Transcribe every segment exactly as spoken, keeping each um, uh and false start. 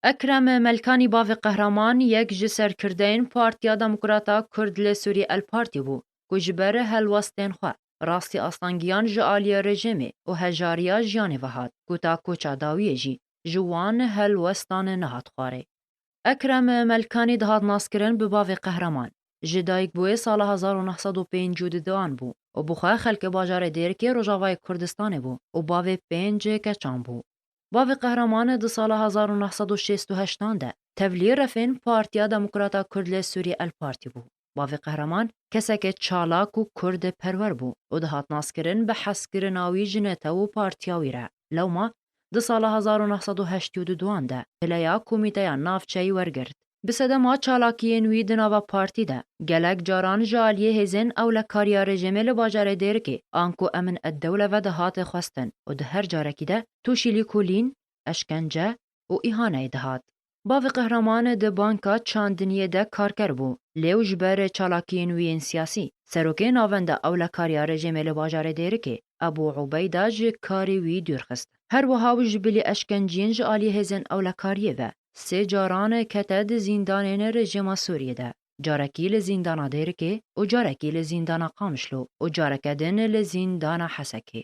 Ekrem Melkanî bavê Qehreman yek ji serkirdeyên Partiya Demokrata Kurd li Sûriyê El Partî bû, ku ji ber helwestên xwe rastî astangiyan ji aliyê rejîmê û hejariya jiyanê ve hat, ku ta koça dawiyê jî ji wan helwestan nehat xwarê. Ekrem Melkanî dihat naskirin bi bavê Qehreman. Ji dayik bûyê sala hezar û neh sed û pêncî û duan bû û bi xwe xelkê bajarê Dêrikê Rojavayê Kurdistanê bû û bavê pênc keçan bû. Bavê Qehreman di sala hezar û neh sed û şêst û heştan de tevlî refên Partiya Demokrata Kurd li Sûriyê El Partî bû. Bavê Qehreman keseke çalak û Kurd perwer bû û dihat naskirin bi hezkirina wî ji netew û partiya wî re. Lewma di sala hezar û neh sed û heştê û duan de pileya Komîteya Navçeyî wergirt. Bi sedema çalakiyên wî di nava partî de, gelek caran ji aliyê hêzên ewlekariya rejîmê li bajarê Dêrikê, anku Emin Eddewle ve dihate xwestin û di her carekî de tûşî lîkolîn, eşkence û îhaneyê dihat. Bavê Qehreman di Banka Çandiniyê de karker bû, lê û ji ber çalakiyên wî yên siyasî, serokê Navenda Ewlekariya Rejîmê li bajarê Dêrikê, Ebû Ubeyda ji karê wî dûr xist. Her wiha û ji bilî eşkenciyên ji alî hêzên ewlekariyê ve sê caran kete di zîndanên rejîma Sûriyê de. Carekî li zîndana Dêrikê û carekî li zîndana Qamişlo û careke din li zîndana Hesekê.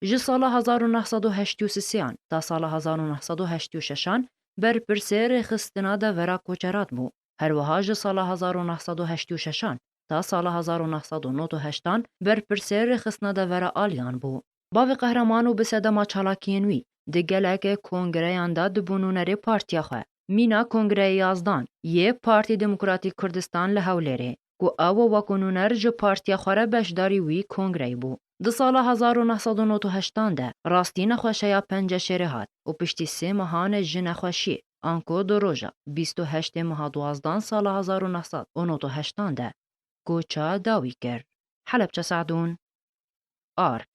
Ji sala hezar û neh sed û heştê û sêyan ta sala hezar û neh sed û heştê û şeşan berpirsê rêxistina devera koçerat bû. Her wiha ji sala hezar û neh sed û heştê û şeşan ta sala hezar û neh sed û nod û heştan berpirsê rêxistina devera aliyan bû. Bavê Qehreman û bi sedema çalakiyên wî di gelek kongreyan de dibû nûnerê partiya xwe. Mîna kongreyê yazdan yê Partî Demokratîk Kurdistan li Hewlêrê, ku ew wekû nûner ji partiya xwe re beşdarî wî kongreyê bû. Di sala hezar û neh sed û nod û heştan de rastî nexweşeya penceşêrê hat û piştî sê mehan ji nexweşiyê, anku di roja bîst û heştê meha duwazdan sala hezar û neh sed û nod û heştan de koça dawî kir. Helebçe Sadûn, Ark.